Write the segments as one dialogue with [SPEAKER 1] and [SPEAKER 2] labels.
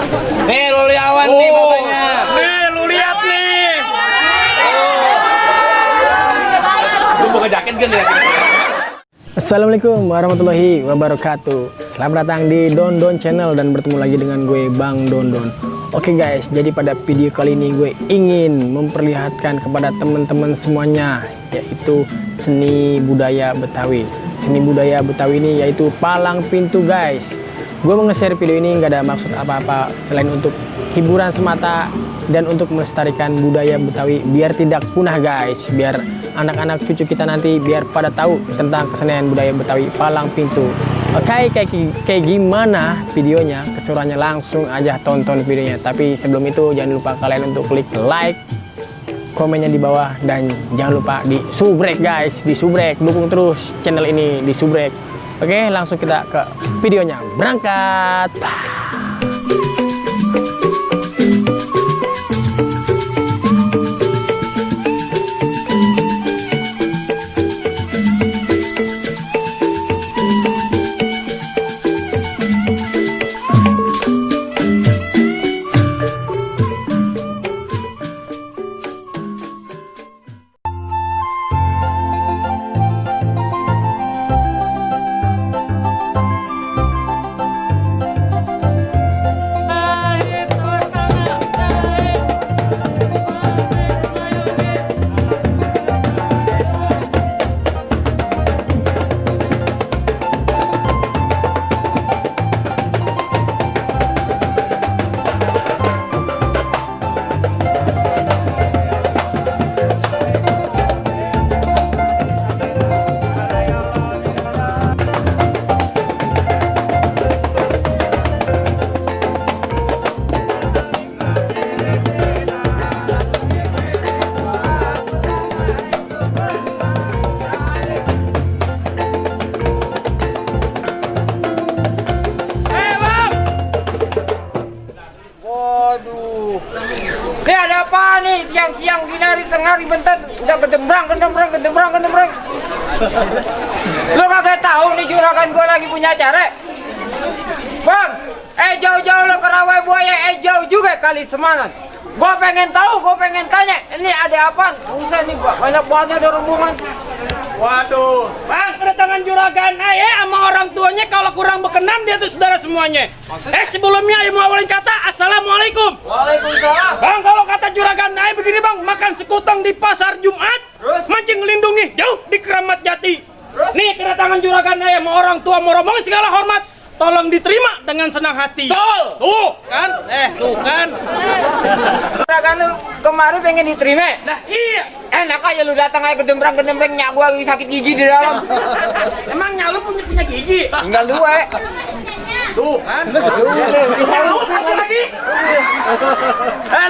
[SPEAKER 1] Nih Luli Awan nih bapaknya.
[SPEAKER 2] Nih lu lihat nih.
[SPEAKER 1] Lu buka jaket kan ya?
[SPEAKER 3] Assalamualaikum warahmatullahi wabarakatuh. Selamat datang di Don Don Channel dan bertemu lagi dengan gue Bang Don Don. Oke guys, jadi pada video kali ini gue ingin memperlihatkan kepada teman-teman semuanya yaitu seni budaya Betawi. Seni budaya Betawi ini yaitu palang pintu guys. Gue mau nge-share video ini nggak ada maksud apa-apa selain untuk hiburan semata dan untuk melestarikan budaya Betawi biar tidak punah guys, biar anak-anak cucu kita nanti biar pada tahu tentang kesenian budaya Betawi palang pintu. Oke, kayak gimana videonya? Keseruannya langsung aja tonton videonya. Tapi sebelum itu jangan lupa kalian untuk klik like, komennya di bawah, dan jangan lupa di subrek guys, di subrek, dukung terus channel ini di subrek. Oke, langsung kita ke videonya. Berangkat.
[SPEAKER 4] Ini ada apa nih siang-siang gini hari tengah bentar udah gedembrang. Lo kagak tahu nih juragan gua lagi punya acara? Bang, jauh-jauh lo ke Rawa Buaya, jauh juga kali Semanan. Gua pengen tahu, gua pengen tanya, ini ada apa? Buset nih banyak banget ada rombongan.
[SPEAKER 2] Waduh, Bang, kedatangan juragan sama orang tuanya kalau kurang berkenan dia tuh saudara semuanya. Sebelumnya ayo mau awalin kata Assalamualaikum.
[SPEAKER 4] Waalaikumsalam.
[SPEAKER 2] Bang, kalau kata juragan begini Bang, makan sekutang di pasar Jumat,
[SPEAKER 4] Terus?
[SPEAKER 2] mancing ngelindungi jauh di Keramat Jati.
[SPEAKER 4] Terus?
[SPEAKER 2] Nih kedatangan juragan sama orang tua mau rombongan segala hormat, tolong diterima dengan senang hati. Tuh kan, tuh kan.
[SPEAKER 4] Juragan lu kemarin pengen diterima.
[SPEAKER 2] Nah iya,
[SPEAKER 4] Enak aja lu datang aja gedembrang nyak gua lagi sakit gigi di dalam.
[SPEAKER 2] emangnya lu punya gigi?
[SPEAKER 4] Tinggal dua.
[SPEAKER 2] Tuh kan.
[SPEAKER 4] Lu
[SPEAKER 2] lagi.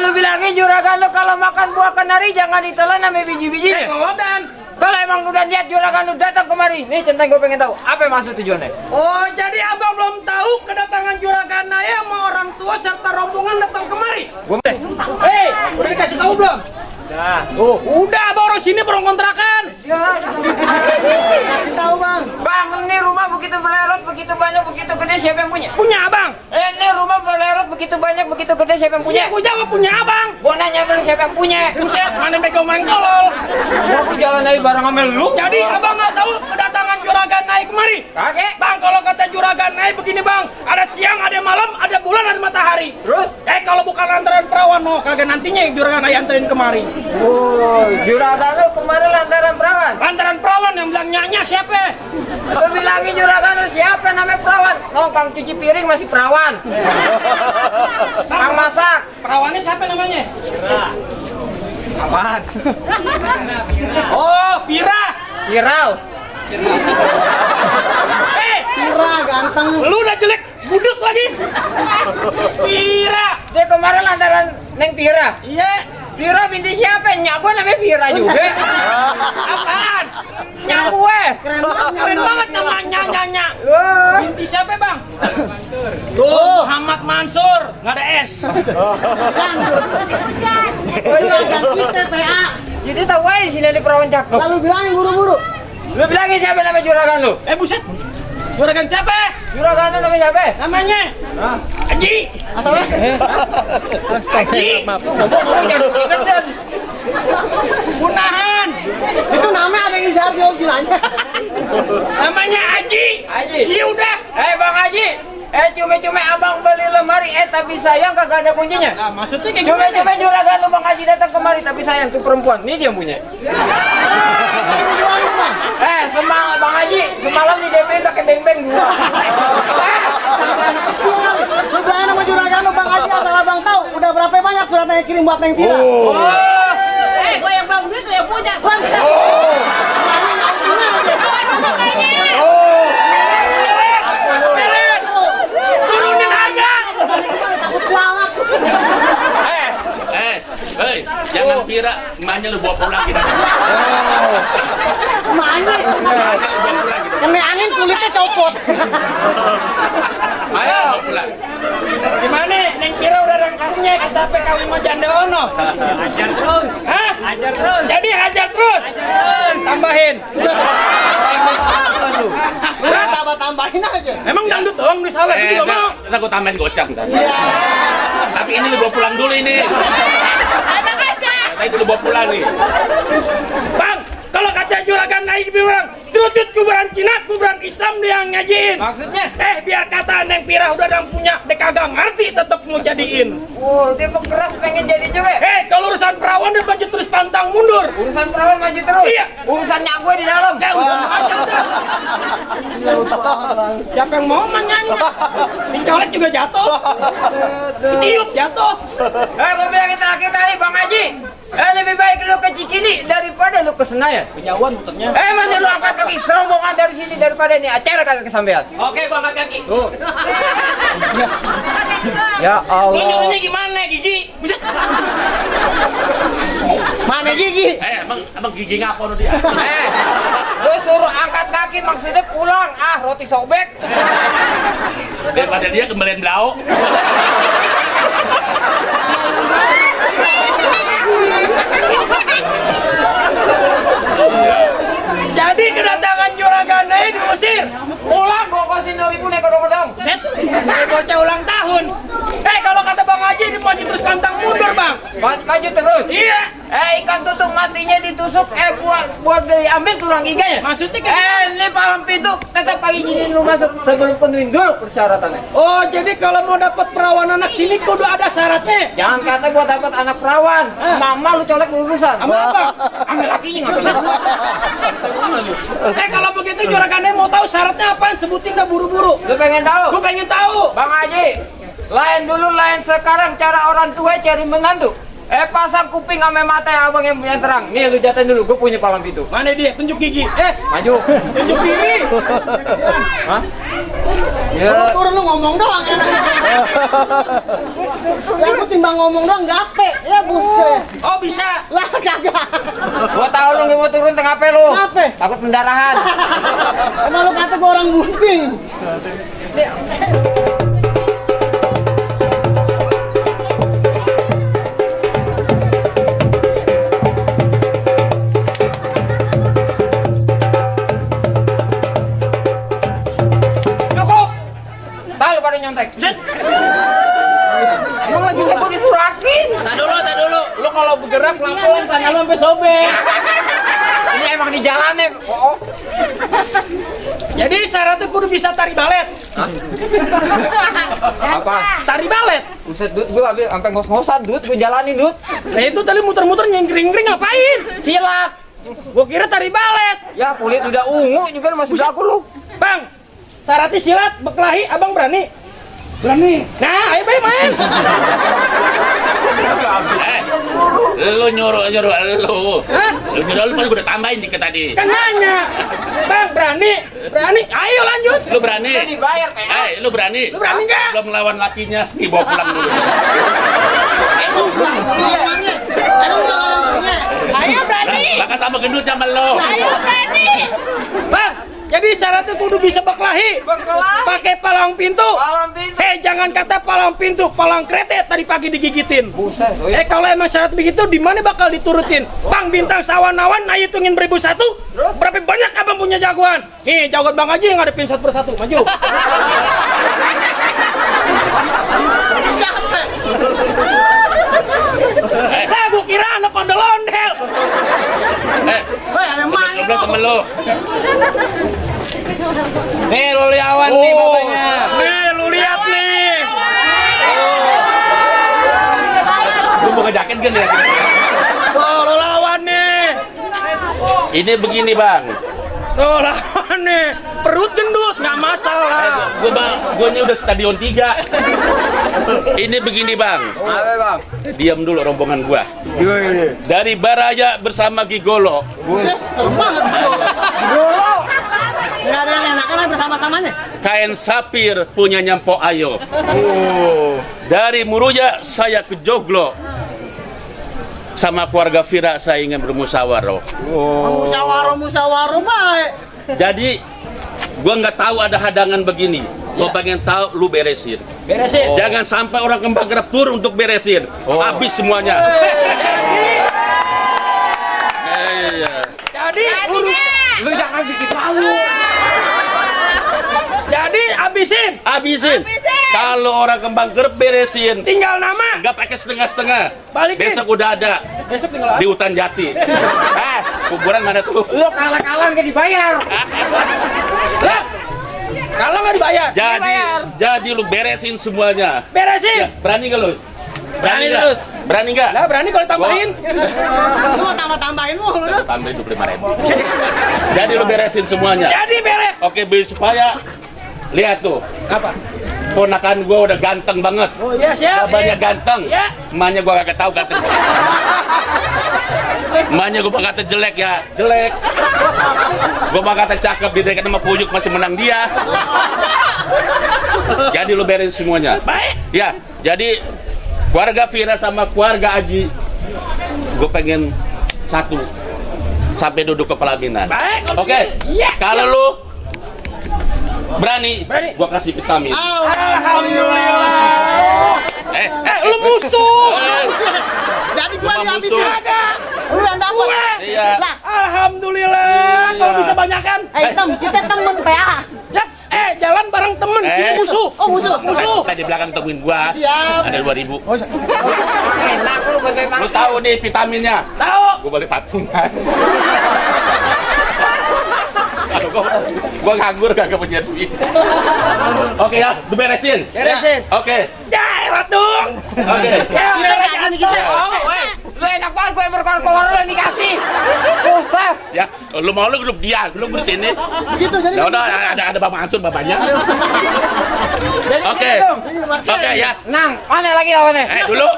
[SPEAKER 4] Lu bilangin juragan lu kalau makan buah kenari jangan ditelan sama biji-biji.
[SPEAKER 2] Kodan.
[SPEAKER 4] Kalau emang udah niat juragan lu datang kemari, nih centeng gue pengen tahu apa maksud tujuannya.
[SPEAKER 2] Oh, jadi abang belum tahu kedatangan juragan Naya sama orang tua serta rombongan datang kemari? Udah dikasih tahu belum? Udah, abang orang sini baru kontrakan.
[SPEAKER 4] Kasih tahu bang. Bang, ini rumah begitu belerot, begitu banyak, begitu gede, siapa yang punya?
[SPEAKER 2] Punya abang.
[SPEAKER 4] Ini rumah belerot, begitu banyak, begitu gede, siapa yang punya?
[SPEAKER 2] Iya, gua jawab punya abang.
[SPEAKER 4] Gua nanya dulu siapa yang punya?
[SPEAKER 2] Buset, mana pegang main tolol.
[SPEAKER 4] Gua jalan aja bareng sama lu.
[SPEAKER 2] Jadi abang nggak tahu kedatangan juragan Naya kemari?
[SPEAKER 4] Kakek.
[SPEAKER 2] Bang, kalau kata juragan Naya begini bang, ada siang, ada malam, ada bulan, ada matahari.
[SPEAKER 4] Terus?
[SPEAKER 2] Kalau bukan lantaran perawan, kagak nantinya juragan Naya anterin kemari.
[SPEAKER 4] Oh, juragan lu kemarin lantaran perawan.
[SPEAKER 2] Lantaran perawan yang bilang nyanyi siapa?
[SPEAKER 4] Lu bilangin juragan lu siapa namanya perawan? Kang cuci piring masih perawan. Kang masak.
[SPEAKER 2] Perawannya siapa namanya?
[SPEAKER 1] Apaan?
[SPEAKER 2] Oh, Pira.
[SPEAKER 4] Viral.
[SPEAKER 2] Pira ganteng. Lu udah jelek, budek lagi. Pira.
[SPEAKER 4] Dia kemarin lantaran Neng Pira.
[SPEAKER 2] Iya.
[SPEAKER 4] Pira binti siapa? Nyak gue namanya Pira juga.
[SPEAKER 2] Apaan?
[SPEAKER 4] Nyak gue.
[SPEAKER 2] Keren banget namanya nyanyi.
[SPEAKER 4] Loh.
[SPEAKER 2] Binti siapa bang? Tuh, Muhammad Mansur. Nggak ada S.
[SPEAKER 4] Jadi tahu aja di sini ada perawan cakep.
[SPEAKER 5] Lalu bilangin buru-buru.
[SPEAKER 4] Lu bilangin siapa namanya juragan lu?
[SPEAKER 2] Buset. Juragan siapa?
[SPEAKER 4] Juragan lu namanya siapa?
[SPEAKER 2] Namanya? Haji.
[SPEAKER 4] Ngomong jangan begitu.
[SPEAKER 2] Punahan.
[SPEAKER 5] Itu namanya ada Izhar bilangnya.
[SPEAKER 2] Namanya Haji.
[SPEAKER 4] Haji.
[SPEAKER 2] Iya udah.
[SPEAKER 4] Bang Haji, cuma-cuma abang beli lemari, tapi sayang kagak ada kuncinya.
[SPEAKER 2] Nah, maksudnya kayak gimana?
[SPEAKER 4] Cuma-cuma juragan lu Bang Haji datang kemari, tapi sayang tuh perempuan, ini dia yang punya. Semangat Bang Haji, semalam di DP pakai beng-beng gua.
[SPEAKER 5] Lu bilangin sama juragan lu Bang Haji asal abang tahu udah berapa banyak suratnya yang kirim buat Neng Vira.
[SPEAKER 6] Gue yang bang duit tuh yang punya.
[SPEAKER 2] Turunin harga.
[SPEAKER 5] Takut kualat.
[SPEAKER 1] Jangan kira emaknya lu bawa pulang gitu.
[SPEAKER 5] Emaknya kena angin kulitnya copot.
[SPEAKER 2] Ayo.
[SPEAKER 1] Bawa pulang.
[SPEAKER 2] Gimana? Neng Pira udah rangkangnya kata PKW sama Janda Ono. Hajar terus. Hah? Hajar terus. Jadi hajar terus. Tambahin.
[SPEAKER 5] Tambahin aja.
[SPEAKER 2] Emang dangdut doang di sawah itu juga mau.
[SPEAKER 1] Ntar gua tambahin gocap ntar. Tapi ini lu bawa pulang dulu ini.
[SPEAKER 6] Enak aja.
[SPEAKER 1] Tapi dulu bawa pulang nih.
[SPEAKER 2] Bang, kalau kata juragan naik bilang, terutut kuburan Cina, kuburan Islam dia yang ngajiin.
[SPEAKER 4] Maksudnya?
[SPEAKER 2] Biar kata Neng Pira udah yang punya, dia kagak ngerti tetep mau jadiin.
[SPEAKER 4] Dia mau keras pengen jadi juga.
[SPEAKER 2] Kalau urusan perawan dia maju terus pantang mundur.
[SPEAKER 4] Urusan perawan maju terus.
[SPEAKER 2] Iya.
[SPEAKER 4] Urusannya gue di dalam.
[SPEAKER 2] Urusan aja udah. Siapa yang mau nyanyi? Dicolek juga jatuh. Ditiup jatuh.
[SPEAKER 4] Gue bilangin terakhir kali Bang Haji. Lebih baik lu ke Cikini daripada lu ke Senayan.
[SPEAKER 2] Kejauhan muternya.
[SPEAKER 4] Masih lu angkat kaki serombongan dari sini daripada ini acara kagak kesampean.
[SPEAKER 1] Oke, gua angkat kaki.
[SPEAKER 4] Ya
[SPEAKER 1] Lu
[SPEAKER 4] Allah.
[SPEAKER 1] nyuruhnya gimana, Gigi? Buset.
[SPEAKER 5] Mana gigi?
[SPEAKER 1] Emang gigi ngapo dia?
[SPEAKER 4] Lu suruh angkat kaki maksudnya pulang. Roti sobek.
[SPEAKER 1] Daripada dia kembalian blau.
[SPEAKER 2] Jadi kedatangan juragan Nai diusir.
[SPEAKER 4] Pulang gua kasih 2.000 nih kodong-kodong.
[SPEAKER 2] Set, kayak bocah ulang tahun. Kalau kata Bang Haji ini maju terus pantang mundur Bang.
[SPEAKER 4] Maju terus.
[SPEAKER 2] Iya.
[SPEAKER 4] Ikan tutung matinya ditusuk. Buat diambil tulang iganya.
[SPEAKER 2] Maksudnya kayak
[SPEAKER 4] Ini palang pintu tetap pagi izinin lu masuk sebelum penuhin dulu persyaratannya.
[SPEAKER 2] oh, jadi kalau mau dapat perawan anak sini kudu ada syaratnya.
[SPEAKER 4] Jangan kata gua dapat anak perawan. Mama lu colek lulusan.
[SPEAKER 2] Sama apa?
[SPEAKER 4] Ambil lakinya nggak bisa.
[SPEAKER 2] Kalau begitu juragan Nai mau tahu syaratnya apaan? Sebutin dah buru-buru.
[SPEAKER 4] Lu pengen tahu?
[SPEAKER 2] Gue pengen tahu.
[SPEAKER 4] Bang Haji, lain dulu lain sekarang cara orang tua cari menantu. Pasang kuping sama mata yang abang yang punya terang. Nih lu jatain dulu, gue punya palang pintu.
[SPEAKER 2] Mana dia? Tunjuk gigi.
[SPEAKER 4] Maju.
[SPEAKER 2] Tunjuk diri.
[SPEAKER 4] Hah? Ya.
[SPEAKER 5] Turun lu ngomong doang enak. Yang ketimbang ngomong doang gape. Ya buset.
[SPEAKER 2] Oh bisa.
[SPEAKER 5] Lah kagak.
[SPEAKER 4] Gua tahu lu nggak mau turun tengah apa lu.
[SPEAKER 5] Kenapa?
[SPEAKER 4] Takut pendarahan.
[SPEAKER 5] Emang lu kata gua orang bunting.
[SPEAKER 4] Cukup. Tahu pada nyontek.
[SPEAKER 2] Set. Emang lagi
[SPEAKER 4] Gua disurakin.
[SPEAKER 1] Tak dulu. Lu kalau bergerak pelan-pelan tangan lu sampai sobek.
[SPEAKER 4] Ini emang di jalannya. Oh.
[SPEAKER 2] Jadi syaratnya kudu bisa tari balet.
[SPEAKER 4] Apa?
[SPEAKER 2] Tari balet.
[SPEAKER 4] Buset, Dut, gua ambil sampai ngos-ngosan, Dut, gua jalanin, Dut.
[SPEAKER 2] Nah itu tadi muter-muter nyengkring-kring ngapain?
[SPEAKER 4] Silat.
[SPEAKER 2] Gua kira tari balet.
[SPEAKER 4] Ya, kulit udah ungu juga masih berlaku lu.
[SPEAKER 2] Bang, syaratnya silat, berkelahi, abang berani? Berani. Nah, ayo baik main.
[SPEAKER 1] Lu nyuruh lu.
[SPEAKER 2] Hah?
[SPEAKER 1] Lu pas gua udah tambahin dikit tadi.
[SPEAKER 2] Kan nanya. Bang, berani? Berani. Ayo lanjut.
[SPEAKER 1] Lu berani?
[SPEAKER 4] Kita dibayar, PA.
[SPEAKER 1] Lu berani?
[SPEAKER 2] Lu berani nggak?
[SPEAKER 1] Belum melawan lakinya, dibawa pulang dulu.
[SPEAKER 6] Ayo berani.
[SPEAKER 1] Bahkan sama gendut sama lo.
[SPEAKER 6] Ayo berani.
[SPEAKER 2] Bang, jadi syaratnya kudu bisa berkelahi.
[SPEAKER 4] Berkelahi.
[SPEAKER 2] Pakai palang pintu.
[SPEAKER 4] Palang pintu.
[SPEAKER 2] Jangan kata palang pintu, palang kretek tadi pagi digigitin.
[SPEAKER 4] Buset,
[SPEAKER 2] Kalau emang syarat begitu, di mana bakal diturutin? Bang bintang sawan-awan, nah hitungin 1001.
[SPEAKER 4] Terus?
[SPEAKER 2] Berapa banyak abang punya jagoan? Nih, jagoan Bang Haji yang ngadepin satu persatu. Maju.
[SPEAKER 1] rentgen ya.
[SPEAKER 2] Oh, lo lawan nih.
[SPEAKER 1] Ini begini bang.
[SPEAKER 2] Tuh lawan nih. Perut gendut, nggak masalah.
[SPEAKER 1] Gue ini udah stadion 3. Ini begini bang.
[SPEAKER 4] Apa bang?
[SPEAKER 1] Diam dulu rombongan gua. Dari Baraja bersama Gigolo.
[SPEAKER 5] Serem banget dulu. Nggak ada yang enakan lah bersama-samanya.
[SPEAKER 1] Kain sapir punya Nyampo Ayo. Dari Muruja saya ke Joglo. Sama keluarga Vira saya ingin bermusyawarah.
[SPEAKER 5] Musyawarah baik.
[SPEAKER 1] Jadi gua nggak tahu ada hadangan begini. Gua pengen tahu lu beresin.
[SPEAKER 2] Beresin.
[SPEAKER 1] Jangan sampai orang Kembang Gerep tur untuk beresin. Habis semuanya. Iya.
[SPEAKER 2] Jadi urus.
[SPEAKER 4] Lu jangan bikin malu.
[SPEAKER 2] Jadi habisin.
[SPEAKER 1] Habisin. Kalau orang Kembang Gerep beresin,
[SPEAKER 2] Tinggal nama.
[SPEAKER 1] nggak pakai setengah-setengah.
[SPEAKER 2] Balikin.
[SPEAKER 1] Besok udah ada
[SPEAKER 2] Besok tinggal
[SPEAKER 1] di hutan jati. Kuburan mana tuh?
[SPEAKER 4] Lu kalah-kalah nggak dibayar.
[SPEAKER 2] Lah. Kalau nggak dibayar.
[SPEAKER 1] Jadi lu beresin semuanya. Ya,
[SPEAKER 2] Beresin.
[SPEAKER 1] berani nggak lu?
[SPEAKER 2] Berani
[SPEAKER 1] nggak?
[SPEAKER 2] terus.
[SPEAKER 1] Berani nggak?
[SPEAKER 2] Lah berani kalau tambahin.
[SPEAKER 5] Lu mau tambah-tambahin lu.
[SPEAKER 1] Tambahin 25.000. Jadi lu beresin semuanya.
[SPEAKER 2] Jadi beres.
[SPEAKER 1] Oke, supaya lihat tuh.
[SPEAKER 2] Apa?
[SPEAKER 1] Ponakan gua udah ganteng banget.
[SPEAKER 2] Oh iya siap.
[SPEAKER 1] Babanya ganteng.
[SPEAKER 2] Ya.
[SPEAKER 1] Emaknya gua kagak tahu ganteng. Emaknya gua kata jelek ya, jelek. Gua kata cakep, di dekat sama Pujuk masih menang dia. Jadi lu beres semuanya.
[SPEAKER 2] Baik.
[SPEAKER 1] Ya, jadi keluarga Vira sama keluarga Aji, gua pengen satu sampai duduk ke pelaminan.
[SPEAKER 2] Baik.
[SPEAKER 1] Oke.
[SPEAKER 2] Iya.
[SPEAKER 1] Kalau lu berani,
[SPEAKER 2] Berani.
[SPEAKER 1] gua kasih vitamin.
[SPEAKER 2] Alhamdulillah. Lu musuh.
[SPEAKER 5] Jadi gua
[SPEAKER 1] Bukan
[SPEAKER 5] dihabisin.
[SPEAKER 1] musuh.
[SPEAKER 2] Agak.
[SPEAKER 5] Lu yang dapat.
[SPEAKER 2] Gue.
[SPEAKER 1] Iya.
[SPEAKER 5] Lah,
[SPEAKER 2] Alhamdulillah. Kalau bisa banyakan.
[SPEAKER 5] kita temen PA.
[SPEAKER 2] Ya, jalan bareng temen. Sini musuh.
[SPEAKER 5] Oh, musuh.
[SPEAKER 2] Musuh.
[SPEAKER 1] Tadi belakang temuin gua.
[SPEAKER 5] Siap.
[SPEAKER 1] Ada 2.000.
[SPEAKER 4] Enak lu bagaimana?
[SPEAKER 1] Lu tahu nih vitaminnya?
[SPEAKER 2] Tahu.
[SPEAKER 1] Gua balik patungan. Aduh, gua nganggur kagak punya duit. Oke ya, lu beresin.
[SPEAKER 2] Beresin.
[SPEAKER 1] Oke.
[SPEAKER 2] Ya, elah dong.
[SPEAKER 1] Oke.
[SPEAKER 2] Ya,
[SPEAKER 5] Kita jangan kita.
[SPEAKER 4] Oh, lu enak banget gue berkor-kor lu dikasih. Usah.
[SPEAKER 1] Ya, lu mau lu grup dia, lu grup ini.
[SPEAKER 5] Begitu jadi.
[SPEAKER 1] Ya udah ada Bang Mansur bapaknya. Oke. Oke ya.
[SPEAKER 4] Nang, mana lagi lawannya?
[SPEAKER 1] Dulu.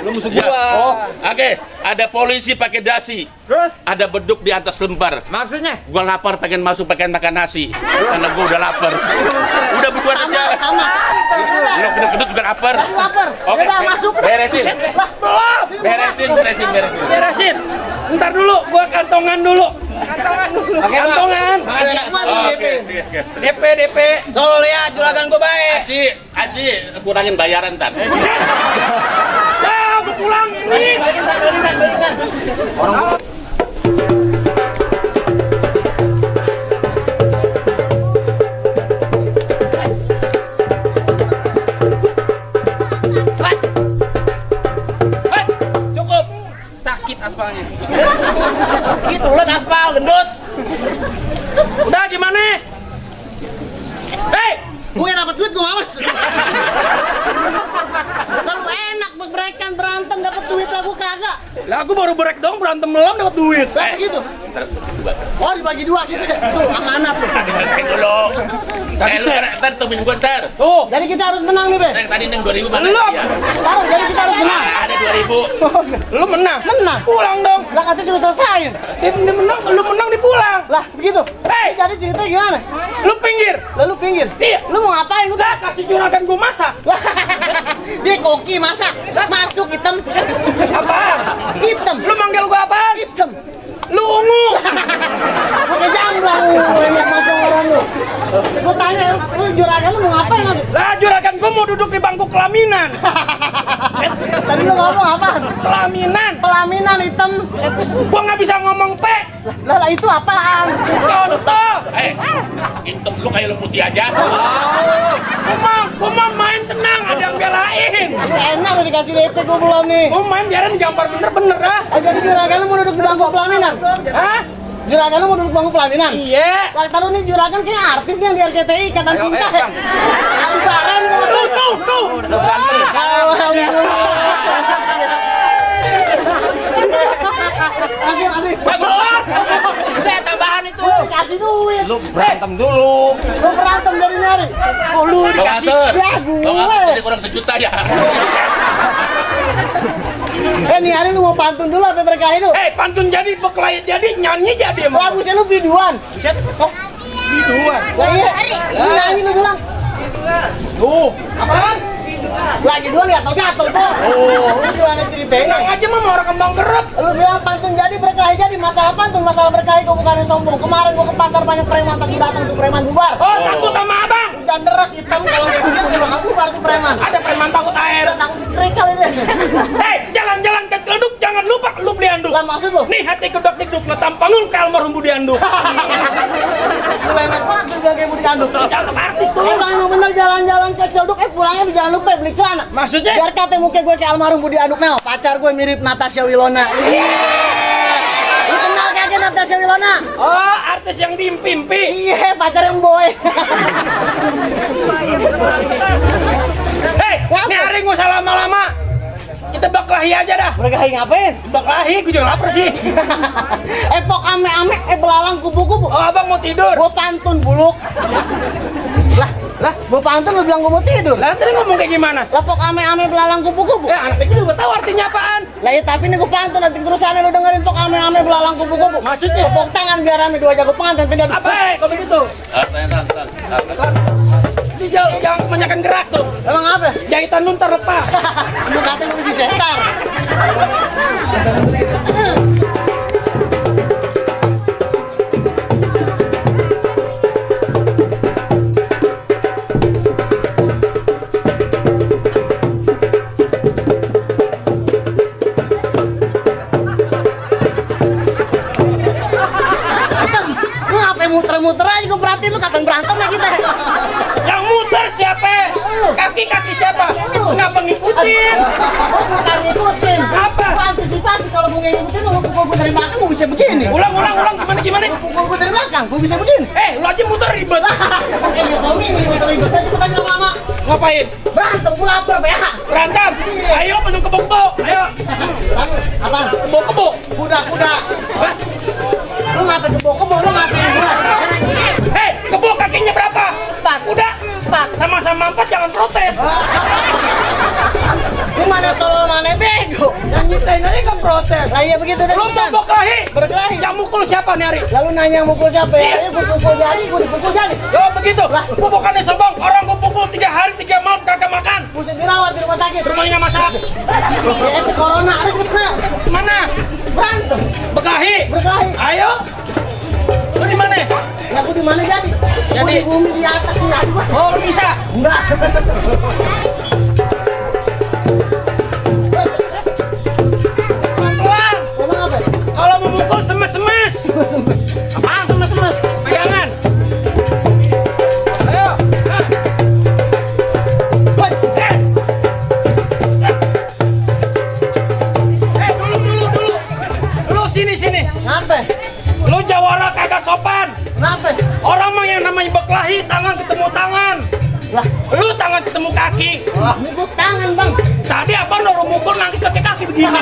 [SPEAKER 1] Lu musuh gua. Oh, oke. Ada polisi pakai dasi.
[SPEAKER 4] Terus?
[SPEAKER 1] Ada beduk di atas lembar.
[SPEAKER 4] Maksudnya?
[SPEAKER 1] Gua lapar pengen masuk pengen makan nasi. Karena gua udah lapar. Udah berdua aja.
[SPEAKER 5] Sama.
[SPEAKER 1] Lu kedut juga lapar.
[SPEAKER 5] Lapar.
[SPEAKER 1] Oke.
[SPEAKER 5] Udah masuk.
[SPEAKER 1] Beresin.
[SPEAKER 2] Lah, belum.
[SPEAKER 1] Beresin.
[SPEAKER 2] Beresin. Ntar dulu, gua kantongan dulu. Kantongan. DP.
[SPEAKER 4] Tuh lihat juragan gue baik.
[SPEAKER 1] Aji, kurangin bayaran ntar.
[SPEAKER 2] Nah, gua pulang ini.
[SPEAKER 4] Balikan.
[SPEAKER 2] Cukup. Sakit aspalnya.
[SPEAKER 4] Gitu lihat aspal gendut.
[SPEAKER 2] Udah gimana? Hei,
[SPEAKER 5] Gue yang dapat duit gue males. Lalu enak berantem dapat duit lah gue kagak.
[SPEAKER 2] lah aku baru break dong berantem melam dapat duit.
[SPEAKER 5] Lah begitu. Oh dibagi dua gitu. Tuh amanat tuh.
[SPEAKER 1] Selesai dulu. Lu ntar temuin gua ntar.
[SPEAKER 2] Tuh,
[SPEAKER 5] Jadi kita harus menang nih, Be.
[SPEAKER 1] Tadi neng 2.000 mana?
[SPEAKER 2] Belum.
[SPEAKER 1] Iya.
[SPEAKER 5] Tahu, jadi kita harus menang.
[SPEAKER 1] Ada 2.000.
[SPEAKER 2] lu menang.
[SPEAKER 5] Menang.
[SPEAKER 2] Pulang dong.
[SPEAKER 5] Lah katanya sudah selesai.
[SPEAKER 2] Ini menang, lu menang dipulang.
[SPEAKER 5] Lah begitu.
[SPEAKER 2] Hei.
[SPEAKER 5] Jadi ceritanya gimana?
[SPEAKER 2] Lu pinggir.
[SPEAKER 5] Lalu pinggir.
[SPEAKER 2] Iya.
[SPEAKER 5] Lu mau ngapain lu?
[SPEAKER 2] Udah kasih juragan gua masak.
[SPEAKER 5] Dia koki masak. Masuk hitam.
[SPEAKER 2] Apaan?
[SPEAKER 5] Hitam.
[SPEAKER 2] Lu manggil gua apaan?
[SPEAKER 5] Hitam.
[SPEAKER 2] Lu ungu.
[SPEAKER 5] Pakai jamblang lu yang masuk orang lu. Gua tanya, lu juragan lu mau ngapain mas?
[SPEAKER 2] Lah juragan gua mau duduk di bangku kelaminan.
[SPEAKER 5] Tadi lu ngomong apa?
[SPEAKER 2] Kelaminan.
[SPEAKER 5] Pelaminan hitam.
[SPEAKER 2] Gua nggak bisa ngomong P.
[SPEAKER 5] Lah itu apaan?
[SPEAKER 2] Contoh.
[SPEAKER 1] Hitam lu kayak lu putih aja.
[SPEAKER 2] Gua mau main tenang, ada yang belain.
[SPEAKER 5] Enak lu dikasih DP gua belum nih.
[SPEAKER 2] Gua main biarin gambar bener-bener ah.
[SPEAKER 5] Jadi juragan lu mau duduk di bangku pelaminan?
[SPEAKER 2] Hah?
[SPEAKER 5] Juragan lu mau duduk bangku pelaminan?
[SPEAKER 2] Iya.
[SPEAKER 5] Lah taruh nih juragan kayak artis yang di RCTI Ikatan Cinta ya. Albaran
[SPEAKER 2] Tuh.
[SPEAKER 5] Alhamdulillah.
[SPEAKER 4] lu berantem dulu.
[SPEAKER 5] Lu berantem dari nyari. Oh lu
[SPEAKER 1] Bang
[SPEAKER 5] dikasih.
[SPEAKER 1] Mansur,
[SPEAKER 5] Ya
[SPEAKER 1] Bang Mansur
[SPEAKER 5] gue.
[SPEAKER 1] jadi kurang sejuta ya.
[SPEAKER 5] Nih hari lu mau pantun dulu apa berkahi lu?
[SPEAKER 2] Pantun jadi, berkelahi jadi, nyanyi jadi emang.
[SPEAKER 5] Bagusnya lu biduan.
[SPEAKER 2] Buset, kok biduan?
[SPEAKER 5] Lah iya. Lu nyanyi lu bilang.
[SPEAKER 2] Tuh, apaan?
[SPEAKER 5] Lagi dua lihat gatel tuh. Oh, lu gimana ceritanya?
[SPEAKER 2] Tenang aja mah orang kembang gerep.
[SPEAKER 5] Lu bilang pantun jadi berkelahi jadi masalah pantun masalah berkelahi kok bukannya sombong. Kemarin gua ke pasar banyak preman pas gua datang tuh preman bubar.
[SPEAKER 2] Oh, takut sama abang.
[SPEAKER 5] Hujan deras hitam kalau kayak gitu juga nggak bubar tuh preman.
[SPEAKER 2] Ada preman takut air.
[SPEAKER 5] Udah takut kerikal ini.
[SPEAKER 2] Jalan-jalan ke Geleduk, jangan lupa lu beli anduk.
[SPEAKER 5] Lah maksud lu?
[SPEAKER 2] Nih hati kedok-dikduk ngetampangun ke almarhum Budi Anduk.
[SPEAKER 5] Lu lemes banget tuh bilang kayak Budi Anduk.
[SPEAKER 2] Jangan artis tuh.
[SPEAKER 5] Emang emang bener jalan-jalan ke Cilduk, pulangnya jangan lupa beli celana.
[SPEAKER 2] Maksudnya?
[SPEAKER 5] Biar kata muka gue kayak almarhum Budi Anduk. Nah, pacar gue mirip Natasha Wilona. Lu kenal kagak Natasha Wilona?
[SPEAKER 2] Oh, artis yang diimpi-impi.
[SPEAKER 5] Iya, pacar yang boy.
[SPEAKER 2] Nih hari nggak usah lama-lama. Kita berkelahi aja dah.
[SPEAKER 5] Berkelahi ngapain?
[SPEAKER 2] Berkelahi, gue juga lapar sih.
[SPEAKER 5] Pok ame-ame, belalang kupu-kupu.
[SPEAKER 2] Oh, abang mau tidur.
[SPEAKER 5] Gue pantun buluk. Lah, gue pantun lu bilang gue mau tidur.
[SPEAKER 2] Lah tadi ngomong kayak gimana?
[SPEAKER 5] Lah pok ame-ame belalang kupu-kupu.
[SPEAKER 2] Anak kecil juga tahu artinya apaan.
[SPEAKER 5] Lah ya tapi ini gue pantun nanti terusannya lu dengerin pok ame-ame belalang kupu-kupu.
[SPEAKER 2] Maksudnya?
[SPEAKER 5] Tepuk tangan biar rame dua jago pengantin tidak.
[SPEAKER 2] Apa kok begitu? Ini jangan kebanyakan gerak tuh.
[SPEAKER 5] Emang apa?
[SPEAKER 2] Jahitan lu ntar lepas.
[SPEAKER 5] Lu katanya lu disesar. Lu ngapain muter-muter aja gue perhatiin lu kapan berantem ya kita.
[SPEAKER 2] Yang muter siapa? Kaki-kaki siapa? Kenapa ngikutin?
[SPEAKER 5] Oh, bukan ngikutin.
[SPEAKER 2] Apa?
[SPEAKER 5] Gua antisipasi kalau gue ngikutin lu pukul gue dari belakang gue bisa begini.
[SPEAKER 2] Ulang, gimana?
[SPEAKER 5] Lu pukul gue dari belakang gue bisa begini.
[SPEAKER 2] Lu aja muter ribet.
[SPEAKER 5] Oke, ya Tommy ini ribet-ribet aja kita nggak lama.
[SPEAKER 2] Ngapain?
[SPEAKER 5] Berantem gue lapar ya.
[SPEAKER 2] Berantem? Ayo pasang kebo-kebo. Ayo.
[SPEAKER 5] Apa?
[SPEAKER 2] Kebo-kebo.
[SPEAKER 5] Kuda. Lu ngapain kebo-kebo? Lu ngapain gua?
[SPEAKER 2] Kebo kakinya berapa?
[SPEAKER 5] 4.
[SPEAKER 2] Udah.
[SPEAKER 5] 4.
[SPEAKER 2] Sama-sama 4 jangan protes.
[SPEAKER 5] Lu mana tolol mana bego?
[SPEAKER 2] Yang nyiptain aja kan protes.
[SPEAKER 5] Lah iya begitu deh.
[SPEAKER 2] Lu mau berkelahi?
[SPEAKER 5] Berkelahi.
[SPEAKER 2] Yang mukul siapa nih hari?
[SPEAKER 5] Lalu nanya mukul siapa ya? Ayo gue pukul jari, gue dipukul jari.
[SPEAKER 2] Yo begitu. Gua bukannya sombong. Orang gua pukul 3 hari 3 malam kagak makan.
[SPEAKER 5] Mesti dirawat di rumah sakit.
[SPEAKER 2] Rumahnya masak.
[SPEAKER 5] Ya, corona ada kena.
[SPEAKER 2] Mana?
[SPEAKER 5] Berantem.
[SPEAKER 2] Berkelahi.
[SPEAKER 5] Berkelahi.
[SPEAKER 2] Ayo. Lu di mana?
[SPEAKER 5] Ya aku di mana jadi? Gua di bumi di atas sih aku.
[SPEAKER 2] Oh, lu bisa.
[SPEAKER 5] Enggak.
[SPEAKER 2] Pelan.
[SPEAKER 5] Emang apa?
[SPEAKER 2] Kalau mau mukul semes-semes.
[SPEAKER 5] Apaan semes-semes?
[SPEAKER 2] Pegangan. Ayo.
[SPEAKER 5] Bos.
[SPEAKER 2] Dulu. Lu sini.
[SPEAKER 5] Ngapa?
[SPEAKER 2] Lu jawara kagak sopan.
[SPEAKER 5] Kenapa?
[SPEAKER 2] Orang mah yang namanya berkelahi tangan ketemu tangan.
[SPEAKER 5] Lah,
[SPEAKER 2] Lu tangan ketemu kaki.
[SPEAKER 5] ini gua tangan, Bang.
[SPEAKER 2] Tadi abang dorong mukul nangis pakai kaki begini.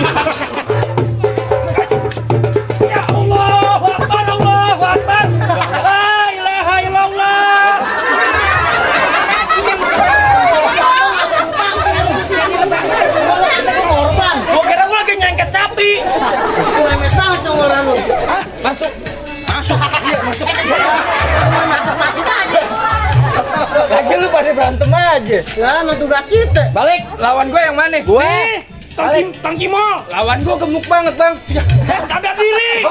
[SPEAKER 2] Ya Allah, Akbar, Allahu Akbar. La ilaha illallah.
[SPEAKER 5] Korban.
[SPEAKER 2] Gua kira gua lagi nyengket sapi.
[SPEAKER 5] Lemes banget conggolan lu.
[SPEAKER 2] Hah? Masuk. Iya, masuk.
[SPEAKER 5] Masuk aja.
[SPEAKER 2] Lagi lu pada berantem aja.
[SPEAKER 5] Ya, emang tugas kita.
[SPEAKER 2] Balik, lawan gue yang mana? Gue. Tang Kimol. Lawan gue gemuk banget, Bang. Sadar diri.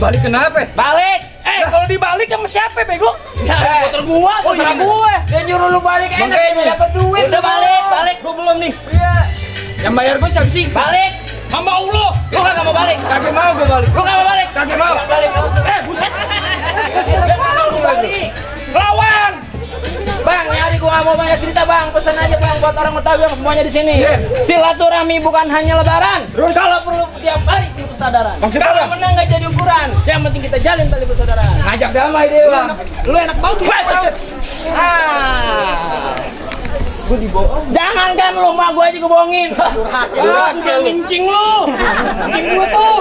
[SPEAKER 2] Balik kenapa? Balik. Kalau dibalik sama siapa, bego? Ya, motor gua, terserah gue.
[SPEAKER 4] Dia nyuruh lu balik enak, dia dapat duit.
[SPEAKER 2] Udah balik. Gue belum nih.
[SPEAKER 4] Iya.
[SPEAKER 2] Yang bayar gue siapa sih? Balik. Hamba Allah. Lu kagak mau balik? Kagak mau gue balik. Lu kagak mau balik? Kagak mau. Buset. Lawan.
[SPEAKER 7] Bang, nyari gua nggak mau banyak cerita bang, pesan aja bang buat orang Betawi yang semuanya di sini. Silaturahmi bukan hanya lebaran, kalau perlu tiap hari di persaudaraan. Kalau menang nggak jadi ukuran, yang penting kita jalin tali persaudaraan.
[SPEAKER 2] Ngajak damai dia, Bang. Lu enak banget.
[SPEAKER 7] Jangankan lu, mak gua aja kebohongin.
[SPEAKER 2] Ya, udah ngincing lu. Ngincing gua tuh.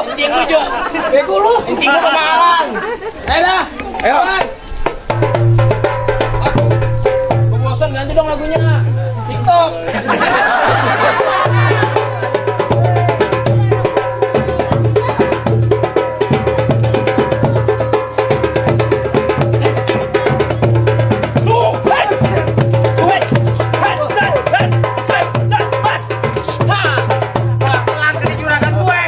[SPEAKER 7] Kencing lu, Jo.
[SPEAKER 2] Bego lu.
[SPEAKER 7] Kencing lu kemahalan. Ayo dah. Ayo. Gua bosan, ganti dong lagunya. TikTok.
[SPEAKER 4] Pelan ke juragan gue.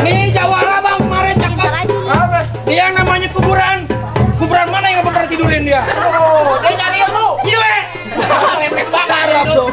[SPEAKER 2] Nih jawara bang kemarin cakep.
[SPEAKER 4] Apa?
[SPEAKER 2] Dia yang namanya kuburan. Kuburan mana yang pernah tidurin dia?
[SPEAKER 4] Oh, dia nyari ilmu.
[SPEAKER 2] Gile.
[SPEAKER 7] Lepes banget. Sarap dong.